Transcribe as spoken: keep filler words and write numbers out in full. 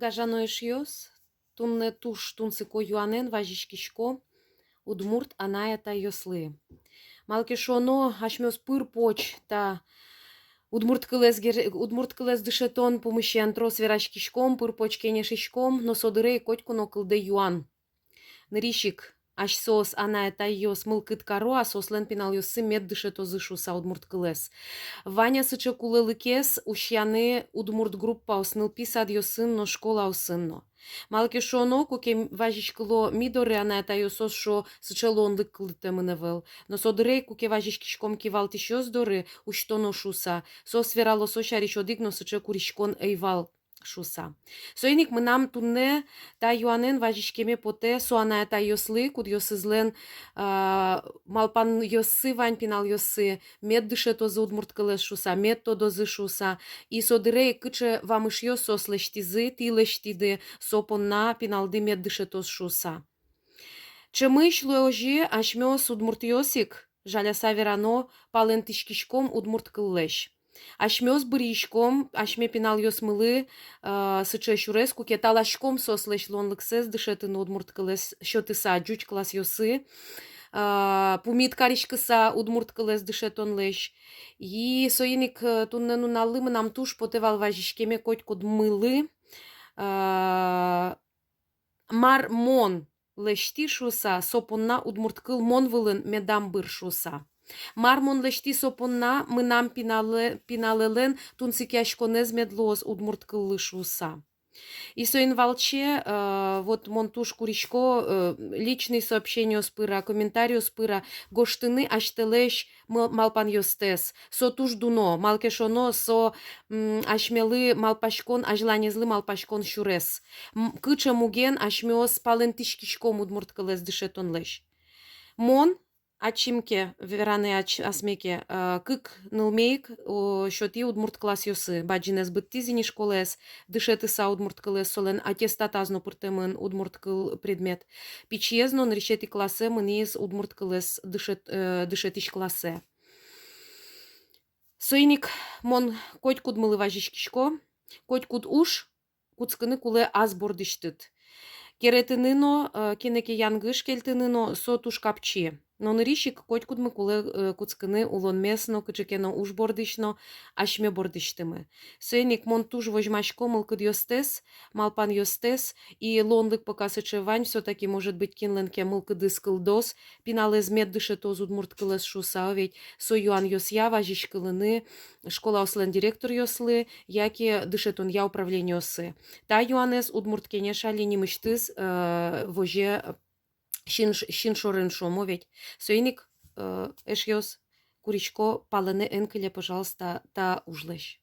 Гажано эшъёс, туннэ туж тунсыко юанэн вазиськисько удмурт анай-атайёслы. Малы ке шуоно, асьмеос пыр-поч та удмурт кылэз гер-, удмурт кылэз дышетон пумысен трос вераськиськом, пыр-поч кенешиськом, но со дыре ик котьку но кылдэ юан. Нырысь ик, асьсэос, анай-атайёс, мылкыд каро-а соослэн пиналъёссы мед дышетозы шуыса удмурт кылэз? Вань-а сыӵе кулэлыкез усьяны удмурт группаос нылпи садъёсын но, школаосын но? Малы ке шуоно, куке вазиськыло ми доры анай-атайёс, соос шуо, сыӵе луонлык кылдытэмын ӧвӧл. Но со дыре ик, куке вазиськиськом кивалтӥсьёс доры, усьтоно шуыса, соос верало, со сярысь одӥг но сыӵе куриськон ӧй вал шуыса. Соин ик мынам туннэ та юанэн вазиськеме потэ со анай-атайёслы, кудъёсызлэн, а, малпанъёссы вань пиналъёссы, мед дышетозы удмурт кылэз шуыса, мед тодозы шуыса. И со дыре ик кыӵе вамышъёс соос лэсьтӥзы, тӥ лэсьтӥды со понна пиналды мед дышетоз шуыса. Ӵемысь луэ озьы, асьмеос, удмуртъёс ик, жаляса верано, палэнтӥськиськом удмурт кыллэсь. Асьмеос быръиськом асьме пиналъёсмылы, э, сыӵе сюрес, куке таласьком соослэсь луонлыксэс дышетыны удмурт кылэз сётыса ӟуч классъёсы, э, пумит кариськыса удмурт кылэз дышетонлэсь. И соин ик, э, туннэ нуналлы мынам туж потэ вал вазиськеме котькудмылы, э, мар мон лэсьтӥ шуыса, со понна удмурт кыл мон вылын медам быр шуыса. Мар мон лэсьтӥ со понна, мынам пиналэ-, пиналэлэн тунсыкъяськонэз мед луоз удмурт кыллы шуыса. И соин валче, э, вот мон туж курисько, э, личный сообщениос пыра, комментариос пыра гожтыны асьтэлэсь м-, малпанъёстэс. Со туж дуно, малы ке шуоно, со, м, асьмелы малпаськон, азьланезлы малпаськон сюрес. М, кыӵе муген асьмеос палэнтӥськиськом удмурт кылэз дышетонлэсь. Мон ачим ке, вераны ач-, асме ке, э, кык нылме ик, о, сётӥ удмурт классъёсы, бадӟынэз быдтӥз ини школаез, дышетыса удмурт кылэз, солэн аттестатаз но пыртэмын удмурт кыл предмет. Пичиез но нырысетӥ классэ мынӥз удмурт кылэз дышет-, э, дышетӥсь классэ. Соин ик мон котькудмылы вазиськисько, котькуд уж кутскыны кулэ ас бордысьтыд. Керетыны но, э, кинэ ке янгыш кельтыны но, со туж капчи. Но нырысь ик котькудмы кулэ, э, кутскыны улонмес но, кыӵе ке но уж бордысь но, асьме бордысьтымы. Соин ик мон туж возьмасько мылкыдъёстэс, малпанъёстэс, и луонлык пока сыӵе вань, всё-таки, может быть, кинлэн ке мылкыдыз кылдоз, пиналэз мед дышетоз удмурт кылэз шуыса, ведь со юанъёсъя вазиськылыны школаослэн директоръёслы яке дышетонъя управлениосы. Та юанэз Удмурт Кенеш али нимысьтыз, э, возе, э, син-, син шорын, шуом ведь. Соин ик, э, эшъёс, курисько, палэнэ эн кыле, пожалуйста, та ужлэсь.